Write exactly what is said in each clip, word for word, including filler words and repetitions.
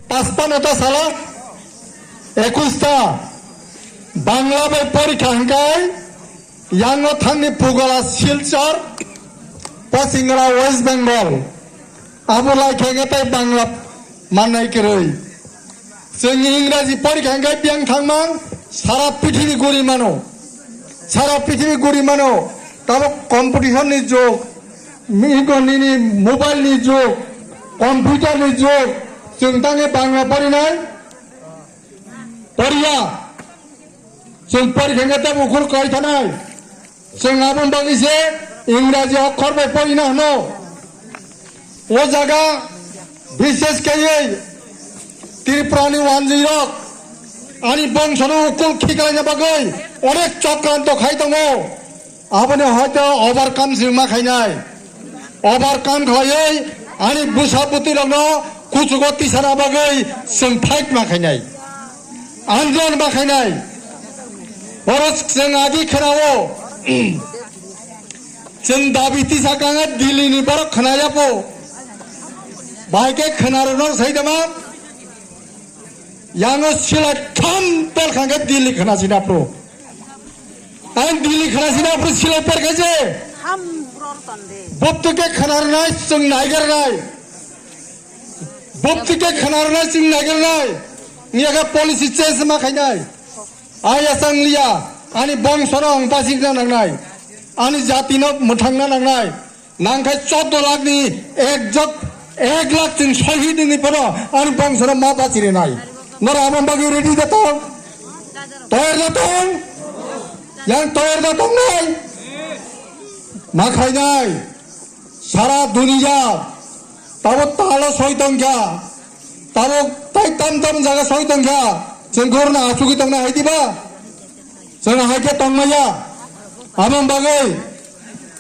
Paspano ta sala, ekush ta Bangla bai porikha hwnkhe yango thangni Pugala, Silchar, Posingra, West Bengal. Abo lai khe hwnkhe tei Bangla mannai kwrwi. Chwng Ingraji porikha hwnkhe biyang thangmang sara prithibi guri mano. Sara prithibi guri mano. Tabuk competition ni jug, mi-, nini mobile ni jug, computer ni jug, chwng tangwi Bangla porinai? Poriya. Chwng porikha hwnkhe tei bukhuk kai thanai. Chwng aboni bagwi se Ingraji okhor bai porina hwno. O jaga bishesh khaiwi Tripurani wanjwi rok ani bongsono ukul khiklaina bagwi onek chokranto khai tongo. Aboni hoito overcome se ma khainai. Overcome khlaiwi ani bwsa bwtwi rokno kuchugo tisana bagwi chwng fight ma khainai. Andolon ma khainai. Oro chwng agi khwnao. Chwng dabi tisa kanga Delhi ni borok khwnaya po. Bai khe khwnarwno sai dama. Yango silai tham pel khangkhe Delhi khwna sina pro. Ang Delhi khwna sina pro silai per khe je. Ham bror tande. Boptike khwnarwnai chwng naigarnai. Boptike khwnarwnai chwng naigarnai. Niyakhe policy change ma khainai. Ai asang liya. Ani bongsono ang pasingna nangnai. Ani jatino mwthangna nangnai. Nangkhe chordo lakh ni ek jok, ek lakh chwng sohi nini phano ani bongsono ma bachirinai. Nora amo bagwi ready da tong? Toyar da tong? Yang toyar da tong nai? Ma khainai. Sara duniya tabo talo soi tongkha. Tabo tai tam tam jaga soi tongkha. Chwng gorna achugwi tongna hai diba? Chwng hai khe tongmaya. Aboni bagwi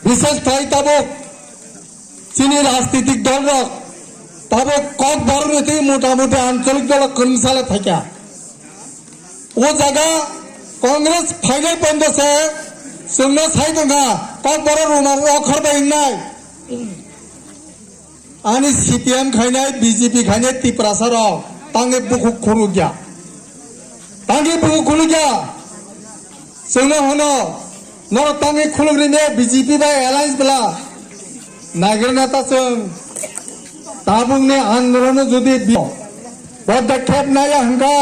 bishesh khai tabuk chini rajnitik dol rok tabuk Kokborok ni twi mota moti ancholik dolo kwrwngsala thaikha. O jaga Congress phainai pondo se chwngno sai tongkha Kokborok ruma okhor bai wngnai. Ani C P M khainai, B J P khainai Tiprasa rok tangwi bukhuk khulukya. Tangwi bukhuk khulukya. Chwngno hwno, norok tangwi khuluk rine B J P bai alliance bwla. Naigwrwna ta chwng. Tabukni andolonno jodi bi-, podokkhep naya hwnkhe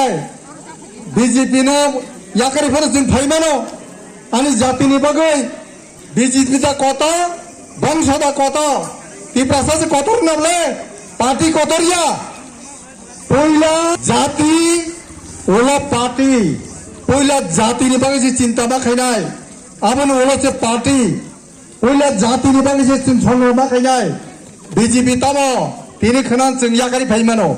B J P no yakarwi phano chwng phaimano. Ani jatini bagwi. B J P da kotor, bongso da kotor, Tiprasa se kotor na bole, party kotor ya. Poila jati, ulo party, poila jati ni bagwi se chinta ma khainai, aboni ulo se party, poila jati ni bagwi se chinta ma khainai. B J P tamo tini khwna chwng yakarwi phai mano.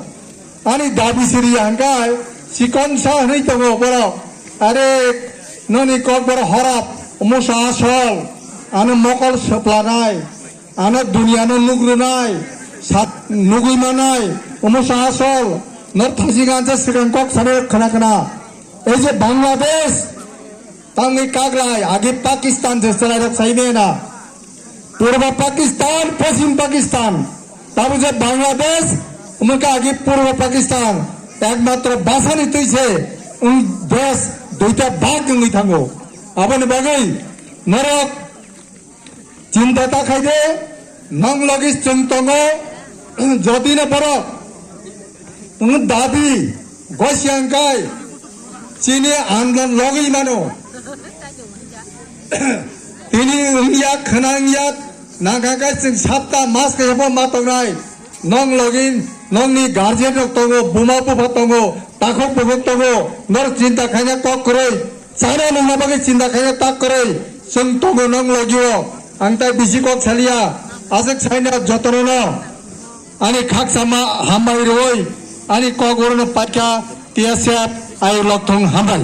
Ani dabi siri hwnkhe sikon sa hwnwi tongo borok. Are noni kok borok horap, omo sa asol, ano mokol swplanai, ano duniano nugrwnai, sat nugwi manai, omo sa asol. Nor thasi gansa swkang kok sani khwna khwna. Ei je Bangladesh, tangwi kaglai, agi Pakistan je chwrairok saimena. Purba Pakistan, Poschim Pakistan, tamo je Bangladesh, omo khe agi Purba Pakistan, ekmatro bhasha ni twi se, um, desh duita bhag wngwi thango. Aboni bagwi norok chinta ta khai de, nong logi chwng tongo, jodi no borok Wng dabi, gosi hwnkhe chini andolon logwi mano. Tini wngya, khwna wngya, nangkha khe chwng sapta mas khe bo ma tongnai. Nong login, nongni guardian rok tongo, buma bupha tongo, takhuk bukhuk tongo, norok chinta khaina kok kwrwi. Chana nungna bagwi chinta khaina tak kwrwi. Chwng tongo nong logio. Ang tai bisi kok saliya. Aswk saina jotono no. Ani khakchangma hambai rwui, ani kok orono paikha, T S F, ai lokthong hambai.